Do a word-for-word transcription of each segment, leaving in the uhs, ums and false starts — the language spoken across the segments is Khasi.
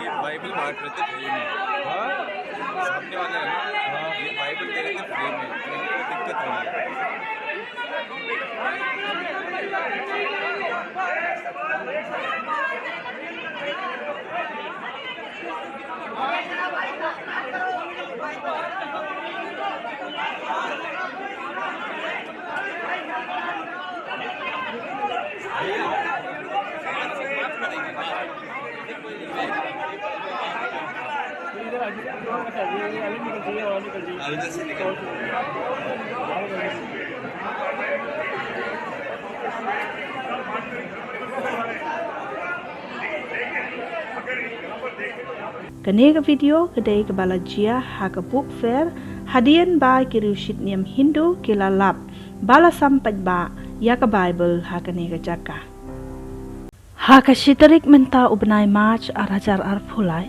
ये बाइबल बांट रहे थे फ्री में। हाँ? सामने वाला है ना, ये बाइबल दे रहे थे फ्री में, तो इनको दिक्कत हो रही है। Kane ka video ka dei kaba la jia ha ka book fair, hadien ba ki riewshitniam Hindu ki la lap ba la sam paidbah ïa ka Baibl ha kane ka jaka. Ha ka shi tarik mynta u bnai March ar hajar arphew lai,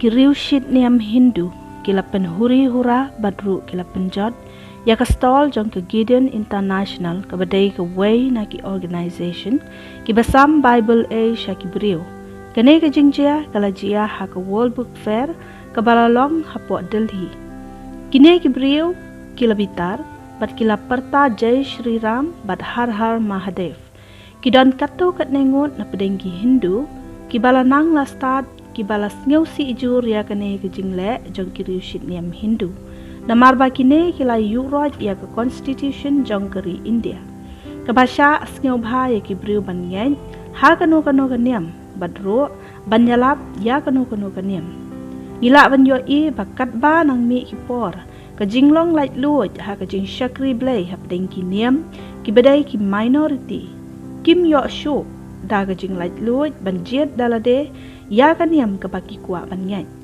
ki riewshitniam Hindu ki la pynhuri hura bad ruh ki la pynjot ïa ka stall jong ka Gideon International, kaba dei kawei na ki organisation kiba sam Baibl ei sha ki briew. Kane ka jingjia ka la jia ha ka World Book Fair kaba la long hapoh Delhi. Kine ki briew ki la bitar bad ki la pyrta Jai Shri Ram bad Har Har Mahadev. Ki don katto katne ngut na pdeng ki Hindu kiba la nang la stad, kiba la sngewsih jur ïa kane ka jingleh jong ki riewshitniam Hindu. Namar ba kine ki la ïuhroit ïa ka constitution jong ka ri India, kaba shah sngewbha ïa ki briew ban ngeit ha kano kano ka niam bad ruh ban ïalap ïa kano kano ka niam. Ngi lah ban ïohi ba katba nang mih ki por, ka jinglong laitluid ha ka jingshakri Blei hapdeng ki niam kiba dei ki minority kim ïoh shuh da ka jinglaitluid ban jied da lade ïa ka niam kaba ki kwah ban ngeit.